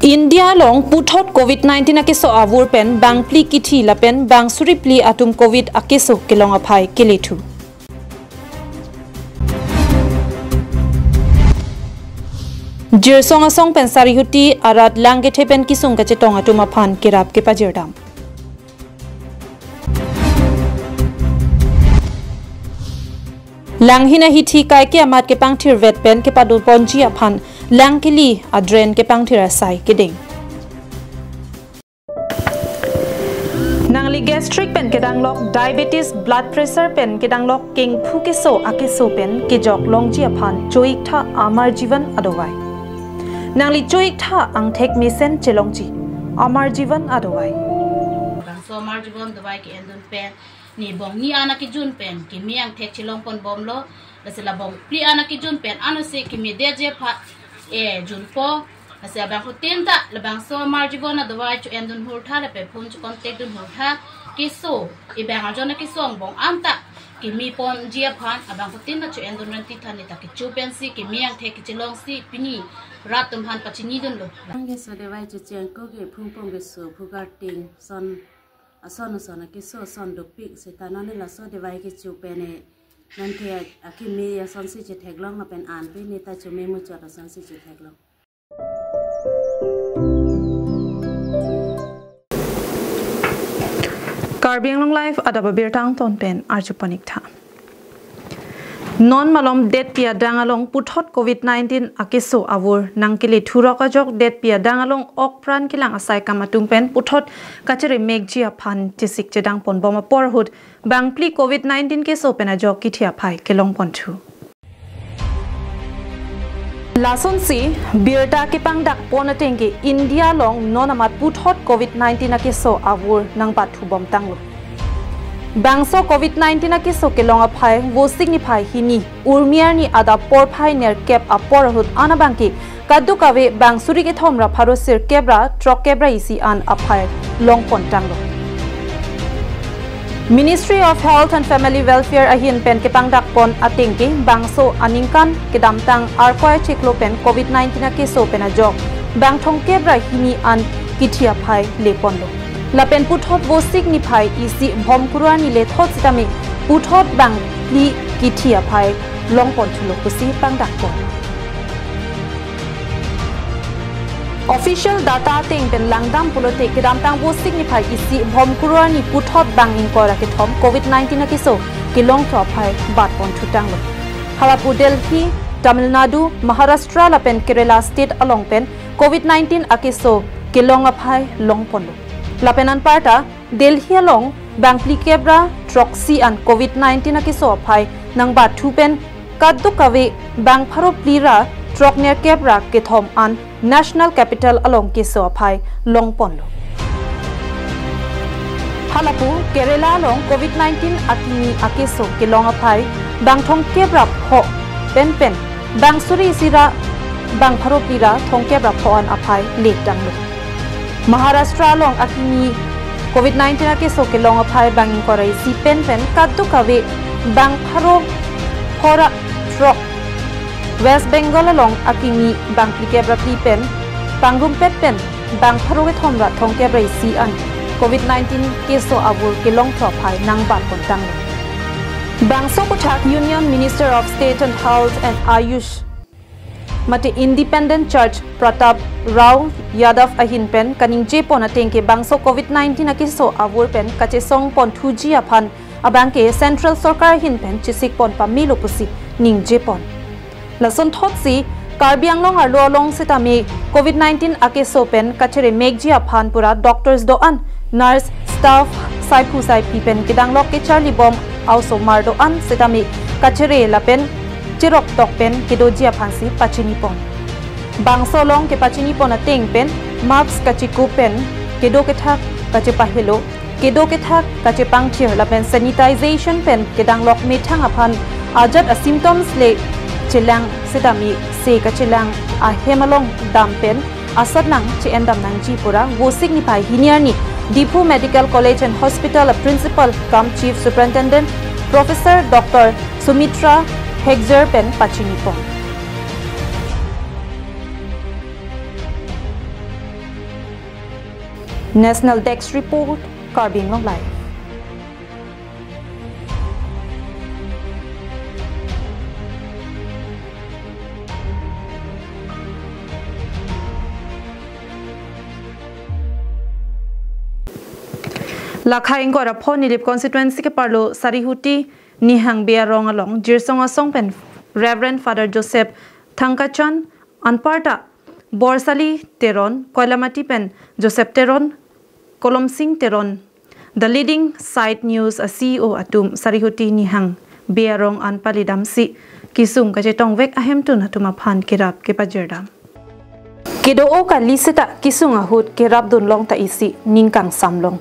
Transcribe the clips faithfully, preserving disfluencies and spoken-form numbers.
India along puthot Covid nineteen akeso avur pen bangphli kithi lapen bangsuri phli atum Covid akeso kelong aphai kelethu. Jirsong asong pen Sarihuti arat lang kethe pen kisung kachetong atum aphan kerap kepajirdam. Langhin ahithi kaike amat kepangthirvet pen kepadunponji aphan lang keli a-drain kepangthir asai kedeng. Nangli gastric pen kedanglok, diabetes, blood pressure pen kedanglok, kengphu keso akeso pen kejok longji aphan cho-iktha Amar Jeevan adovai. Nangli cho-iktha angthek mesen chelongji Amar Jeevan adovai. Bangso Amar Jeevan dovai ke-endun pen ne bong ni an akejun pen keme angthek chelongponbomlo, lasi la bong phli an akejun pen anose keme detji aphan e junpo, lasi abangphutin ta labangso Amar Jeevan adovai cho-endun hurtha lapen phone cho-contact dun hurtha, keso ebang arjon akeso angbong anta kemeponji aphan abangphutin ta cho-endun renti than ne ta kecho pensi keme angthek kechelongsi pini rat atum aphan pachinidunlo. Bangso dovai checheng ko ke phungpong keso, phugarting, son ason ason akeso ason dopik seta non ne laso dovai kecho pen ne non ke akeme asonsi chetheklong lapen an pen ne ta chome muchot asonsi chetheklong. Karbi Anglong Live adap abirta angton pen arjuponik tha. Non malom detpi adang along puthot Covid nineteen akeso avur nangkele thurok ajok detpi adang along okpran kelang asai kam atum pen puthot kachere mekji aphan chesik chedangponbom apor ahut bangphli Covid nineteen keso pen ajok kithi aphai kelongponthu. Lasonsi birta kepangdakpon ateng ke India along non amat puthot Covid nineteen akeso avur nangbatthubom tanglo. Bangso Covid nineteen akeso kelong aphai Vosik niphai hini urmi arni adap porphai nerkep apor ahut an abangke kadokave bangsuri kethom ra pharo sirkep ra throkkep ra isi an aphai longpon tanglo. Ministry of Health and Family Welfare ahin pen kepangdakpon ateng ke bangso aningkan kedamtang Arkoi achiklo pen Covid nineteen akeso pen ajok bang thomkep ra hini an kithi aphai leponlo. Lapen puthot Vosik niphai isi Bhomkuru arni lethot sitame puthot bangphli kithi aphai longponthulo pusi pangdakpon. Official data ateng pen langdam pulote kedamtang Vosik niphai isi Bhomkuru arni puthot bang ingkoi ra kethom Covid nineteen akeso kelongthu aphai batponthu tanglo. Halapu Delhi, Tamil Nadu, Maharashtra lapen Kerala state along pen Covid nineteen akeso kelong aphai longponlo. Lapen anparta Delhi along bangphlikep ra throksi an Covid nineteen akeso aphai nangbathu pen kadokave bang pharo phli ra throknerkep ra kethom an National Capital along keso aphai longponlo. Halapu Kerala along Covid nineteen akimi akeso kelong aphai bang thomkep ra pho penpen bang suri isi ra bang pharo phli ra thomkep ra pho an aphai letanglo. Maharashtra along akimi Covid nineteen akeso kelong aphai bang ingkoi ra isi penpen kadokave bang pharo pho ra throk. West Bengal along akimi bangphlikep ra phli pen pangrumpet pen bang pharo kethom ra thomkep ra isi an Covid nineteen keso avur kelongthu aphai nangbatpon tanglo. Bangso aputhak Union Minister of State and Health and Ayush mate Independent Judge Pratap Rao Yadav ahin pen kaningjepon ateng ke bangso Covid nineteen akeso avur pen kachesongponthuji aphan abangke Central Sorkar ahin pen chesikpon pamelo pusi ningjepon. Lasonthotsi Karbi Anglong arlo along sitame Covid nineteen akeso pen kachere mekji aphan pura doctors do-an, nurse, staff, saiphu saiphi pen kedanglok kecharlibom a-osomar do-an sitame kachere lapen cheroktok pen kedoji aphansi pachinipon. Bangso along kepachinipon ateng pen mask kachekup pen kedo kethak kachepahelo, kedo kethak kachepangthir lapen sanitization pen kedanglok methang aphan ajat a-symptoms le chelang sitame se kachelang ahem along dam pen asatnang che-endam nangji pura Vosik niphai hini arni Diphu Medical College and Hospital a-Principal cum Chief Superintendent Professor Doctor Sumitra Hegjer pen pachinipon. National Desk Report, Karbi Anglong Live. Lakha ingkoi ra pho Nilip constituency keparlo Sarihuti Nihang Bey arong along Jirsong Asong pen Reverend Father Joseph Thangkachan, anparta Borsali Teron, Koilamati pen Joseph Teron, Kolomsing Teron, The Leading Sight News a C E O atum Sarihuti Nihang Bey arong an palidamsi kesung kachetongvek ahemtun atum aphan kerap kepajirdam. Kedo-o kali seta kesung ahut kerapdun long ta isi ning kangsam long.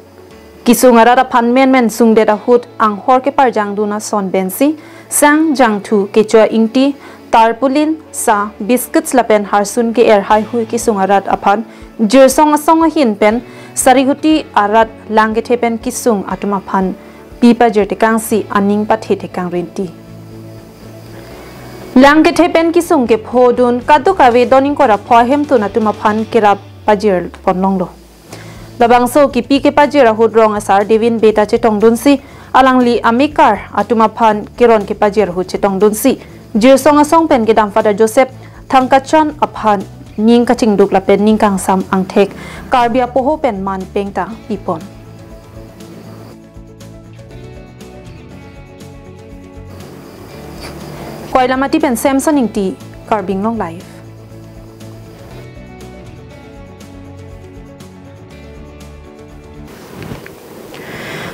Kesung arat aphan menmen sungdet ahut anghor keparjangdun ason pensi sang, jangthu, kecho a-ingti, tarpaulin, sa, biscuits lapen harsun ke-er haihui kesung arat aphan Jirsong Asong ahin pen Sarihuti arat lang kethe pen kesung atum aphan pipajir tekangsi aning pathe tekang rinti. Lang kethe pen kesung kephodun kadokave don ingkoi ra pho ahemtun atum aphan kerap pajir ponlonglo. Labangso kepi kepajir ahut rong asar Devin Bey ta chetongdunsi alangli amekar atum aphan keron kepajir ahut chetongdunsi Jirsong Asong pen kedam Father Joseph Thangkachan aphan ning kachingduk lapen ning kangsam angthek Karbi apoho pen man peng ta pipon. Koilamati pen Samson Ingti, Karbi Anglong Live.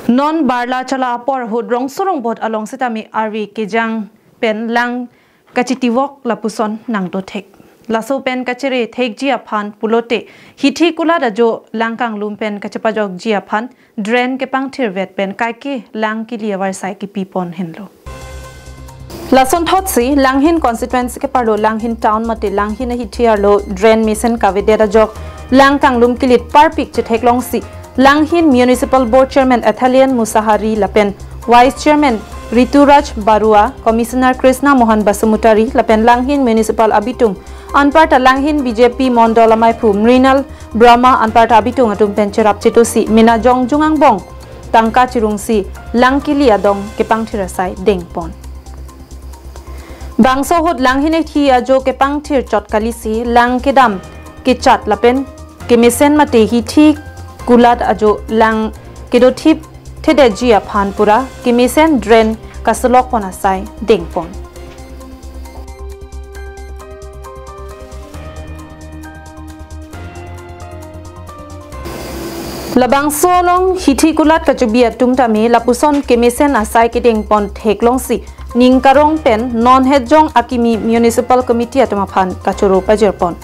Non barla chala apor ahut rongso rongbot along sitame arve kejang pen lang kachitivok lapuson nangdothek. Laso pen kachere thekji aphan pulote hithi kulat ajo lang kanglum pen kachepajokji aphan drain kepangthirvet pen kaike lang kili avarsai kipipon henlo. Lasonthotsi Langhin constituency keparlo Langhin town mate Langhin ahithi arlo drain mesen kavedet ajok lang kanglum kilit parpik chetheklongsi Langhin Municipal Board Chairman Athalian Musahari lapen Vice Chairman Rituraj Barua, Commissioner Krishna Mohan Basumutari lapen Langhin Municipal abitung anparta Langhin B J P Mondol amaiphu Mrinal Brahma anparta abitung atum pen cherap chetosi mena jongjung angbong tangka chirungsi lang kili adong kepangthir asai dengpon. Bangso ahut Langhin ahithi ajo kepangthir chot kalisi lang kedam kechat lapen kemesen mate hithi kulat ajo lang kedothip thedetji aphan pura kemesen drain kasolok pon asai dengpon. Labangso along hithi kulat kachobi atum tame lapuson kemesen asai kedengpon theklongsi ning karong pen non hetjong akimi Municipal Committee atum aphan kachoro pajirpon.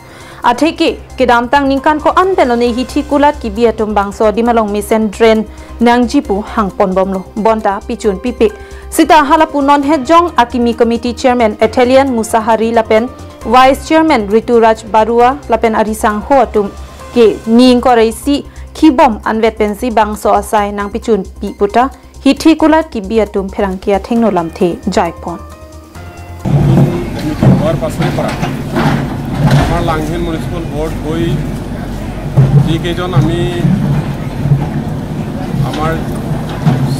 Atheke kedamtang ningkan ko-an pen lone hithi kulat kibi atum bangso adim along mesen drain nangji pu hangponbomlo. Bonta pichun pipe. Sita halapu non hetjong akimi Committee Chairman Athalian Musahari lapen Vice Chairman Rituraj Barua lapen arisangho atum ke ning koraisi khibom anvet pensi bangso asai nangpichunpi puta hithi kulat kibi atum pherangke athengno lamthe jaipon. নতুন কমিটি হোৱাৰ পাছৰে পৰা আমাৰ Langhin municipal board হৈ যিকেইজন আমি আমাৰ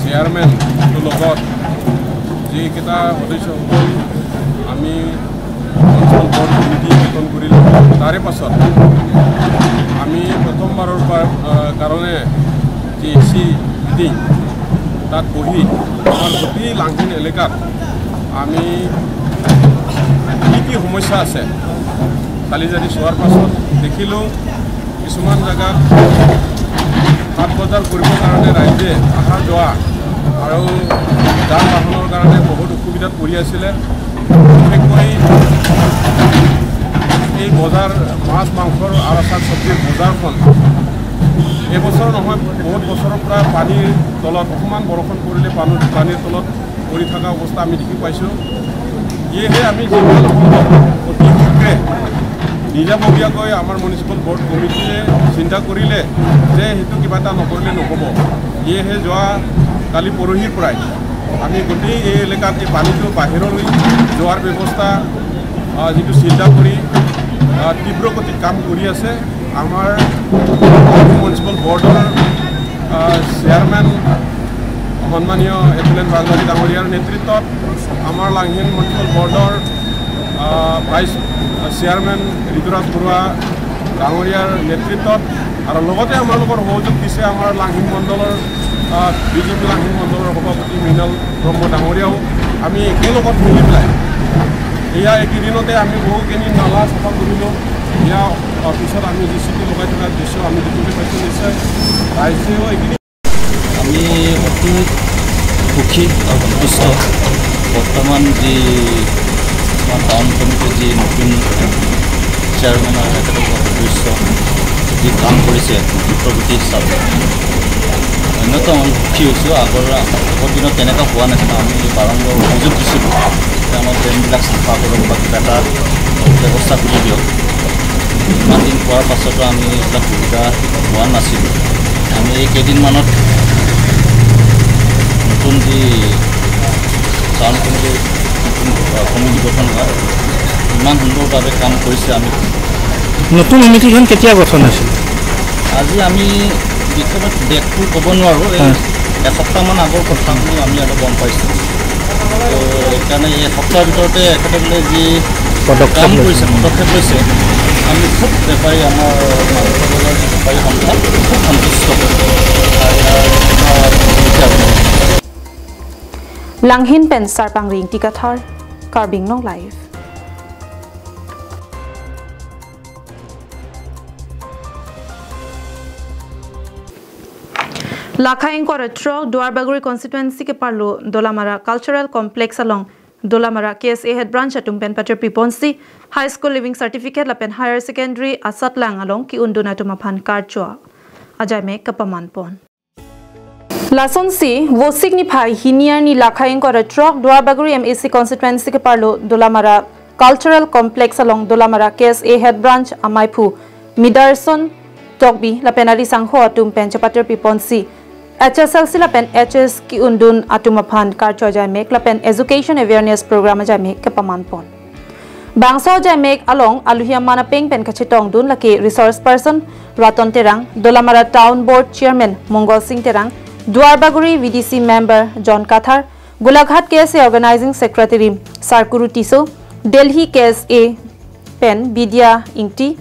চেয়াৰমেনটো লগত যিকেইটা সদস্যসকল আমি মিউনিচিপেল বৰ্ড কমিটি গঠন কৰিলোঁ, তাৰে পাছত আমি প্ৰথমবাৰৰ পৰা, আহ, কাৰণে জি এ চি মিটিং তাত বহি আমাৰ গোটেই লাংহিন এলেকাত আমি কি কি সমস্যা আছে, চালি জাৰি চোৱাৰ পাছত দেখিলোঁ কিছুমান জেগাত হাট বজাৰ কৰিবৰ কাৰণে ৰাইজে অহা যোৱা আৰু যান বাহনৰ কাৰণে বহুত অসুবিধাত পৰি আছিলে। বিশেষকৈ এই বজাৰ, মাছ মাংসৰ আৰু শাক চব্জিৰ বজাৰখন এইবছৰ নহয়, বহুত বছৰৰ পৰা পানীৰ তলত, অকণমান বৰষুণ পৰিলে পানী, পানীৰ তলত পৰি থকা অৱস্থা আমি দেখি পাইছোঁ। সেয়েহে আমি যিমান সম্ভৱ অতি শীঘ্ৰে নিজাববীয়াকৈ আমাৰ মিউনিচিপেল বৰ্ড কমিটিয়ে চিন্তা কৰিলে যে সেইটো কিবা এটা নকৰিলে নহ'ব। সেয়েহে যোৱা কালি পৰহিৰ পৰাই আমি গোটেই এই এলেকাত এই পানীটো বাহিৰলৈ যোৱাৰ ব্যৱস্থা, আহ, যিটো চিন্তা কৰি, আহ, তীব্ৰ গতিত কাম কৰি আছে। আমাৰ মিউনিচিপেল বৰ্ডৰ, আহ, চেয়াৰমেন সন্মানীয় এপেলেন বাগদী ডাঙৰীয়াৰ নেতৃত্বত আমাৰ লাংহিন মিউনিচিপেল বৰ্ডৰ, আহ, ভাইচ চেয়াৰমেন ঋতুৰাজ বৰুৱা ডাঙৰীয়াৰ নেতৃত্বত আৰু লগতে আমাৰ লগত সহযোগ দিছে আমাৰ লাংহিন মণ্ডলৰ, আহ, বিজেপি লাংহিন মণ্ডলৰ সভাপতি মৃণাল ব্ৰহ্ম ডাঙৰীয়াও। আমি একেলগত মিলি পেলাই এয়া একেদিনতে আমি বহুখিনি নালা চাফা কৰিলোঁ। এয়া, আহ, পিছত আমি জি চি বি লগাই থকা দৃশ্য আমি দেখিবলৈ পাইছোঁ। নিশ্চয় ৰাইজেও এইখিনি আমি অতি সুখী আৰু সন্তুষ্ট। বৰ্তমান যি আমাৰ টাউন কমিটিৰ যি নতুন চেয়াৰমেন আৰু একেলগে সদস্য যি কাম কৰিছে, প্ৰগতি চাওক। অন্যতম আমি সুখী হৈছোঁ। আগৰ, আগৰ দিনত তেনেকুৱা হোৱা নাছিল। আমি বাৰম্বাৰ অভিযোগ দিছিলোঁ যে আমাৰ ড্ৰেইনবিলাক চাফা কৰক বা কিবা এটা ব্যৱস্থা কৰি দিয়ক। ইমান দিন পোৱাৰ পাছতো আমি এইবিলাক সুবিধা পোৱা নাছিলোঁ। আমি এই কেইদিনমানত নতুন যি টাউন কমিটিৰ নতুন, আহ, কমিটি গঠন হোৱা, ইমান সুন্দৰভাৱে কাম কৰিছে। আমি নতুন কমিটিখন কেতিয়া গঠন হৈছিল? আজি আমি বিশেষভাৱে ডেটটো ক'ব নোৱাৰোঁ। এই হয়। এসপ্তাহমান আগৰ কথা বুলি আমি আৰু গম পাইছোঁ। তো সেইকাৰণে এই এসপ্তাহৰ ভিতৰতে এখেতসকলে যি পদক্ষেপ কাম লৈছে। কৰিছে, পদক্ষেপ লৈছে, আমি খুব বেপাৰী, আমাৰ মাংস বজাৰৰ বেপাৰী সন্থা খুব সন্তুষ্ট। আৰু ইয়াৰ, আহ, এতিয়া আমি Langhin pen Sarpang Ringti Kathar, Karbi Anglong Live. Lakha ingkoi ra throk Duarbagori constituency keparlo Dolamara Cultural Complex along Dolamara K S A Head Branch atum pen patirpi ponsi High School Leaving Certificate lapen Higher Secondary asatlang along ki-undun atum aphan karcho ajaimek kapaman pon. Lasonsi Vosik niphai hini arni lakha ingkoi ra throk Duarbagori M A C constituency keparlo Dolamara Cultural Complex along Dolamara K S A Head Branch amaiphu Midarson Tokbi lapen ari sangho atum pen chepatirpi ponsi H S L C lapen H S ki-undun atum aphan karcho ajaimek lapen education awareness program ajaimek kepaman pon. Bangso ajaimek along aluhi aman apeng pen kachetongdun lake resource person Raton Terang, Dolamara Town Board Chairman Mongol Sing Terang, Duarbagori V D C member John Kathar, Golaghat K S A Organizing Secretary Sarkuru Tisso, Delhi K S A pen Bidya Ingti,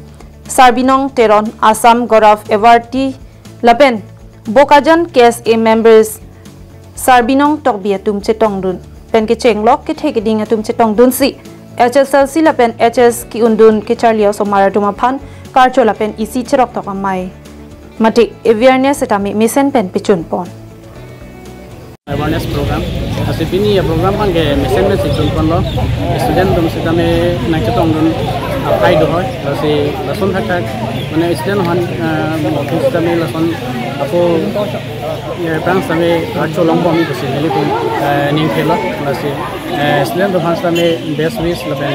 Sarbinong Teron, Assam Gaurav Awardee lapen Bokajan K S A members Sarbinong Tokbi atum chetongdun pen kechenglok kethe keding atum chetongdunsi H S L C lapen H S ki-undun kecharli osomar atum aphan karcho lapen isi cheroktok amei mate awareness setame mesen pen pechun pon. Awareness program. Lasi pini a program abang ke mesen pen pechun ponlo. Student atum setame nangchetongdun aphai do hoi. Lasi lason thakthak mane student aphan, ah, setame lason ako, eh, prang setame karcho longpo mi pusi nelitum, eh, ning thelo. Lasi, eh, student atum aphan setame best wish lapen,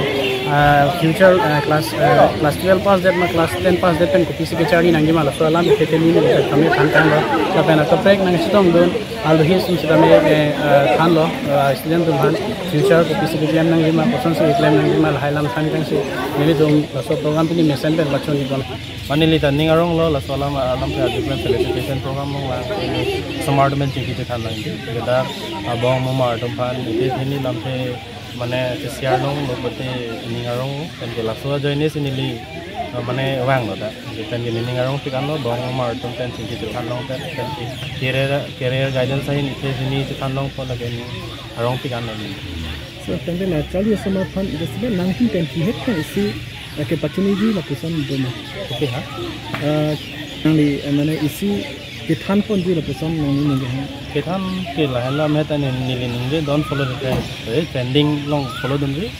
ah, future, eh, class, eh, class twelve pass det ma class ten pass det pen kopisi kecharli nangji ma laso alam ithete nelitum setame than thanlo. Lapen akaprek nangchetongdun aluhi atum setame, eh, eh, thanlo, eh, student atum aphan future kopisi keklem nangji ma, kosonsi keklem nangji ma, lahai alam than tangsi nelitum laso program pini mesen pen pachun-i pon. Mane neli ta ning aronglo, laso alam, alam ke adi pen felicitation program along la, osomar atum pen chingki chethan nangji. Kita abang amomar atum aphan, ite hini lamthe mane K C R along lo pute ning arong, pen ke laso ajoine si neli, uh, mane vanglo ta. Pen ke ning arongpik anlo, abang amomar atum pen chingki chethan long pen, pen ke career, career guidance ahin ite hini chethan longpo lake ning arongpik anlo neli. So, tangte la charli osomar aphan, just nangphan pen kihet pen isi, eh, kepachuniji lapuson doma. Okay, ha? Eh, nangli, eh, mane isi kethan ponji lapuson nangli ningje ha. Kethan ke lahenlo, mane ta neli ningje don't follow the trend. Eh, trending along follow dunri.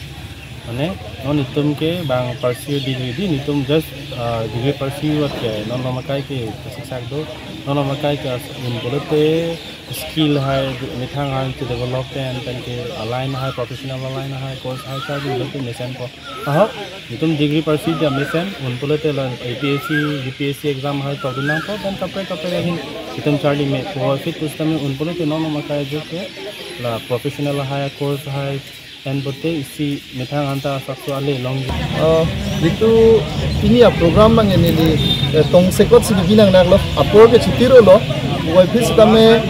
Mane non itum ke bang pursue degree di, itum just, ah, degree pursue vat ke non lom akai ke siksak do, non lom akai ke as-, un pulote skill hai, methang hai ke develop pen, pen ke aline hai, professional aline hai, course hai charli pulote mesenpo. Aho, itum degree pursue dia mesen, un pulote la A P S C, U P S C exam hai tokdun nangpo, pen kaprek kaprek ahin itum charli mepo, fit pusitame un pulote non lom akai ajo ke la professional hai, course hai, Pen pote isi methang anta sakso ale long. Uh, itu ini ya program bang ini di, eh, tongsekot si bibi nang nang lo, apor ke chitiro lo, buai phi sitame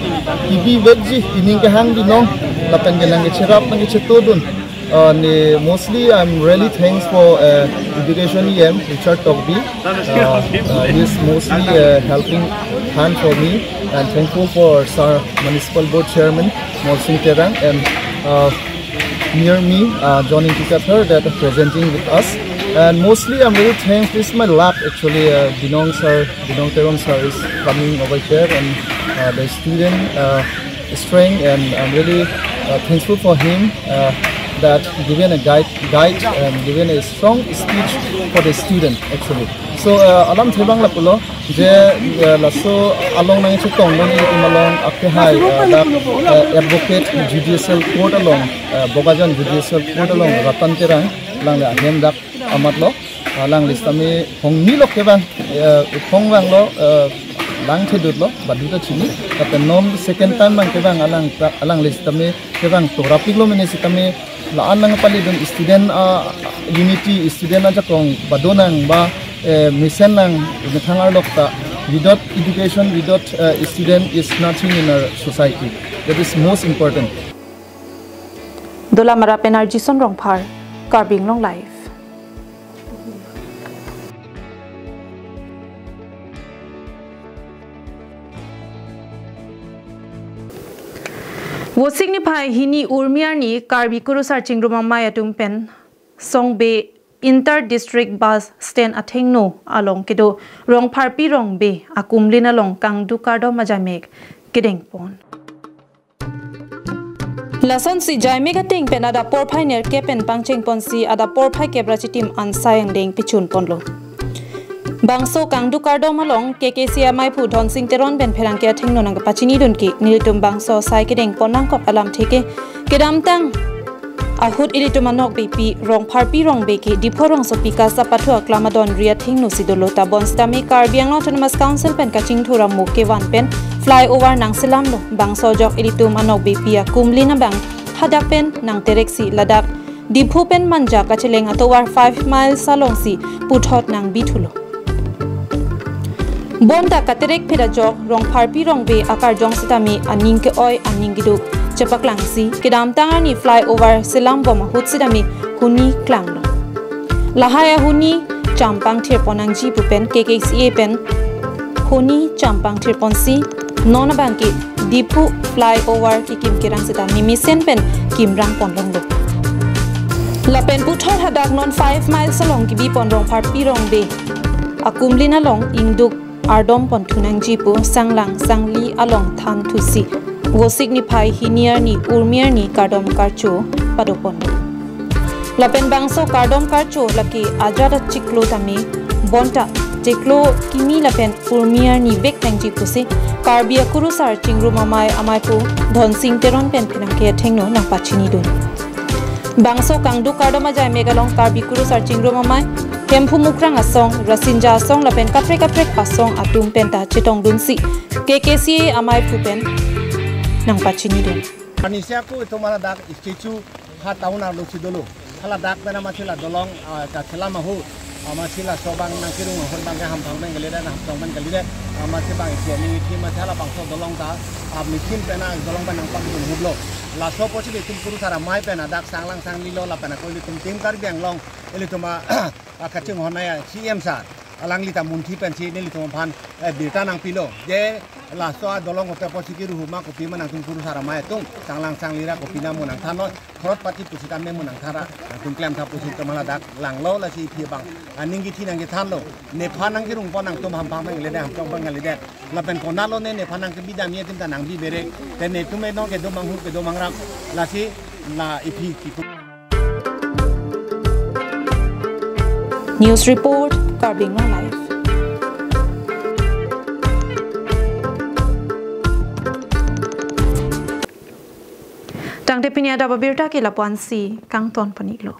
bibi vekji ining kehang binong, lapen ke nang ke cherap nang ke chetodun. Uh, ni mostly I'm really thanks for, uh, Education E M Richard Tokbi. Uh, uh, he's mostly, uh, helping hand for me, and thankful for Sir Municipal Board Chairman Molsing Terang and, uh, near me, uh, John Ingti Kathar that are presenting with us. And mostly I'm really thankful, this is my luck actually, uh, Binong sir, Binong Teron sir is coming over here, and, uh, the student, uh, strength, and I'm really, uh, thankful for him, uh, that given a guide, guide and given a strong speech for the student actually. So, uh, alamthe abang lapulo je, uh, laso along nangchetong nang itum along akhai, uh, dak, uh, advocate judicial court along, uh, Bokajan judicial court along Ratan Terang, alangli ahem dak amat lo, uh, alangli sitame hongni lo kevang, uh, hong vanglo, uh, langthedut lo, badu ta chini, lapen non second time bang kevang alang ta, alangli sitame kevang torapiklo mene sitame la-an nangpalidun student, uh, unity, student ajakong badu nang ba, eh, mesen nang methang arlok ta. Without education, without, uh, student is nothing in our society. That is most important. Dolamara pen R G Son Rongphar, Karbi Anglong Live. Vosik niphai hini urmi arni Karbi Kurusar Chingrum Amei atum pen Songbe Inter District Bus Stand athengno along kedo Rongpharpi Rongbe akumlin along kangduk kardom ajaimek kedengpon. Lasonsi jaimek ateng pen adap porphai nerkep pen pangchengponsi adap porphai kep ra chitim an sai angdeng pichunponlo. Bangso kangduk kardom along K K C A amaiphu Dhonsing Teron pen pherangke athengno nangkepachinidun ke nelitum bangso sai kedengpon nangkok alamthe ke kedamtang ahut ilitum anokbepi Rongpharpi Rongbe ke Diphu rongsopi kasa pathu aklam adonri athengno si dolo, ta bonsitame Karbi Anglong Autonomous Council pen kachingthur amo kevan pen flyover nangselamlo. Bangso ajok ilitum anokbepi akumlin abang hadak pen nangtereksi ladak Diphu pen Manja kacheleng atovar five miles alongsi puthot nangbithulo. Bonta katerek phit ajok Rongpharpi Rongbe akarjong sitame aning ke-oi aning keduk chepaklangsi kedamtang arni flyover selambom ahut sitame huni klanglo. Lahai ahuni champangthirpon nangji pu pen K K C A pen huni champangthirponsi non abangke Diphu flyover kekim kerang sitame mesen pen kimrangpon longlo. Lapen puthot hadak non five miles along kebipon Rongpharpi Rongbe akumlin along ingduk ardompon thunangji pu sanglang sangli along thanthusi Vosik niphai hini arni urmi arni kardom karcho padoponlo. Lapen bangso kardom karcho lake ajat achiklo tame bonta chiklo kimi lapen urmi arni vek nangji pusi Karbi Akurusar Chingrum Amei amaiphu Dhonsing Teron pen pherangke athengno nangpachinidun. Bangso kangduk kardom ajaimek along Karbi Kurusar Chingrum Amei, Hemphu Mukrang asong, Rasinja asong lapen kaprek kaprek asong atum penta chetongdunsi K K C A amaiphu pen nangpachinidun. Anisi ako itum ladak statue ha town arlo si dolo. Hala dak pen amatsi la dolong, ah, kachelam ahut, amatsi laso abang nangkerung ahut abangke hamphang pen kalidet, hamtong pen kalidet, amatsi abang isi aning ithi amatsi halabangso dolong ta, ah, machine pen a dolong pen nangpakdun ahutlo. Laso apotsi itum Kurusar Amei pen adak sanglang sanglilo lapen ako ilitum Team Karbi Anglong, ilitum a, a kachinghon a C M sir, alangli ta munthi pensi nelitum aphan, eh, birta nangpilo. Je laso adolong hote apotsi kiru huma kopi ma nangtum Kurusar Amei atum, sanglang sangli ra kopi na mo nangthanlo, khorot pati pusitame mo nangthan ra nangtum klemtha pusi itum ladak langlo, lasi ipi abang aning kithi nangkethanlo. Nephan nangkerungpon nangtum hamphang pen kalidet, hamtong pen kalidet. Lapen konatlo ne nephan nangkebi damji atum ta nangbi bere. Te netum enong kedo manghur kedo mangrap. Lasi la ipi kiku. News report, Karbi Anglong Live. Tangte pini adap abirta ke lapu-ansi kangton pon-iklo.